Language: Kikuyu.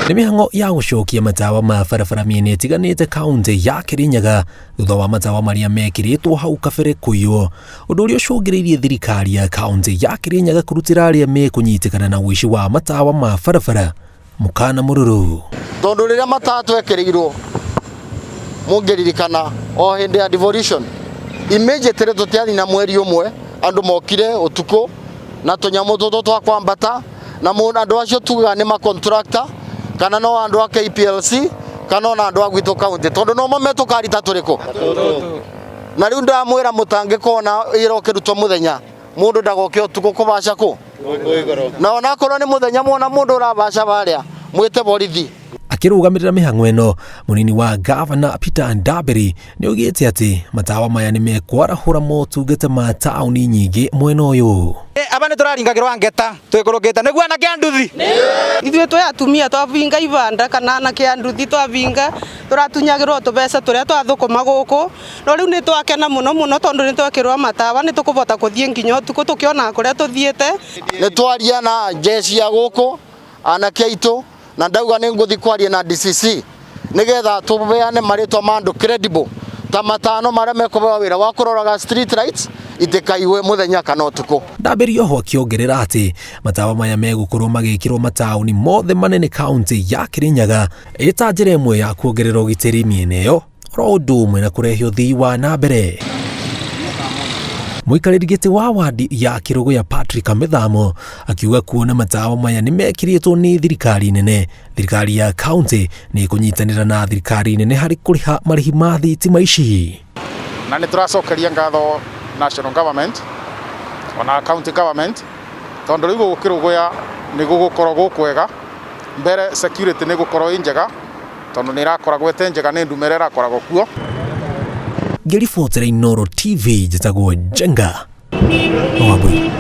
Nĩ mĩhang'o ya gũcokia matawa ma barabara mĩena ĩtiganĩte kaunti ya Kĩrĩnyaga thutha wa matawa marĩa mekĩrĩtwo hau kabere kũiywo, ũndũ ũrĩa ũcũngĩrĩirie thirikari ya kaunti ya Kĩrĩnyaga kũrutĩra arĩa mekũnyitĩkana na ũici wa matawa ma barabara mũkana mũrũrũ. Tondũ rĩrĩa matawa twekĩrĩirwo mũngĩririkana o hĩndĩ ya devolution immediately tũtiathina mweri ũmwe andũ mokire ũtukũ na tũnyamũ tũtũ twa kwambata na andũ acio tugaga nĩ macontractor kana no andũ a KPLC kana ona andũ a gwitũ county tondũ no mo metũkarita tũrĩkũ na rĩu ndamwĩra mũtangĩkona wĩra ũkĩrutwo mũthenya mũndũ ndagoke ũtukũ kũbaca kũ na onakorwo nĩ mũthenya mwona mũndũ ũrabaca barĩa mwĩte borithi. Akĩrũgamĩrĩra mĩhang'o ĩno, mũnini wa gavana Peter Ndaberi nĩ oigĩte atĩ matawa maya nĩ mekwarahũra motungata ma taũni nyingĩ mwena ũyũ. Aba nĩ tũraringagĩrwo ngeta twĩkũrũkĩte nĩguo anake a nduthi. Ithuĩ twĩ atumia twabinga ibanda kana anake a nduthi twabinga tũratunyagĩrwo tũbeca tũrĩa twathũkũma gũkũ no rĩu nĩ twakena mũno mũno tondũ nĩ twekĩrwo matawa nĩ tũkũbota kũthiĩ nginya ũtukũ tũkĩonaga kũrĩa tũthiĩte. Nĩ twaria na jeshi ya gũkũ anake aitũ na ndauga nĩ ngũthiĩ kwaria na DCC nĩgetha tũbeane marĩtwa ma andũ credible ta matano marĩa mekũbewa wĩra wa kũroraga street lights itikaiwe mũthenya kana ũtukũ. Ndambĩri oho akĩongerera atĩ matawa maya megũkorwo magĩkĩrwo mataũni mothe manene kaunti ya Kĩrĩnyaga ĩ ta njĩra ĩmwe ya kuongerera ũgitĩri mĩena ĩyo oro ũndũ ũmwe na kũrehe ũthii wa na mbere. Mũikarĩri gĩtĩ wa wandi ya Kĩrũgũya Patrick Mĩthamo akiuga kuona matawa maya nĩ mekĩrĩtwo nĩ thirikari nene, thirikari ya kaunti nĩ ĩkũnyitanĩra na thirikari nene harĩ kũrĩha marĩhi ma thitima ici. Na nĩ tũracokeria ngatho national government ona county government tondũ rĩu gũkũ Kĩrũgũya nĩ gũgũkorwo gwĩ kwega. Mbere security nĩ ĩgũkorwo ĩ njega tondũ nĩ ĩrakoragwo ĩte njega nĩ nduma ĩrĩa ĩrakoragwo kuo. Ngĩribotera Inooro TV njĩtagwo Njenga Wambui.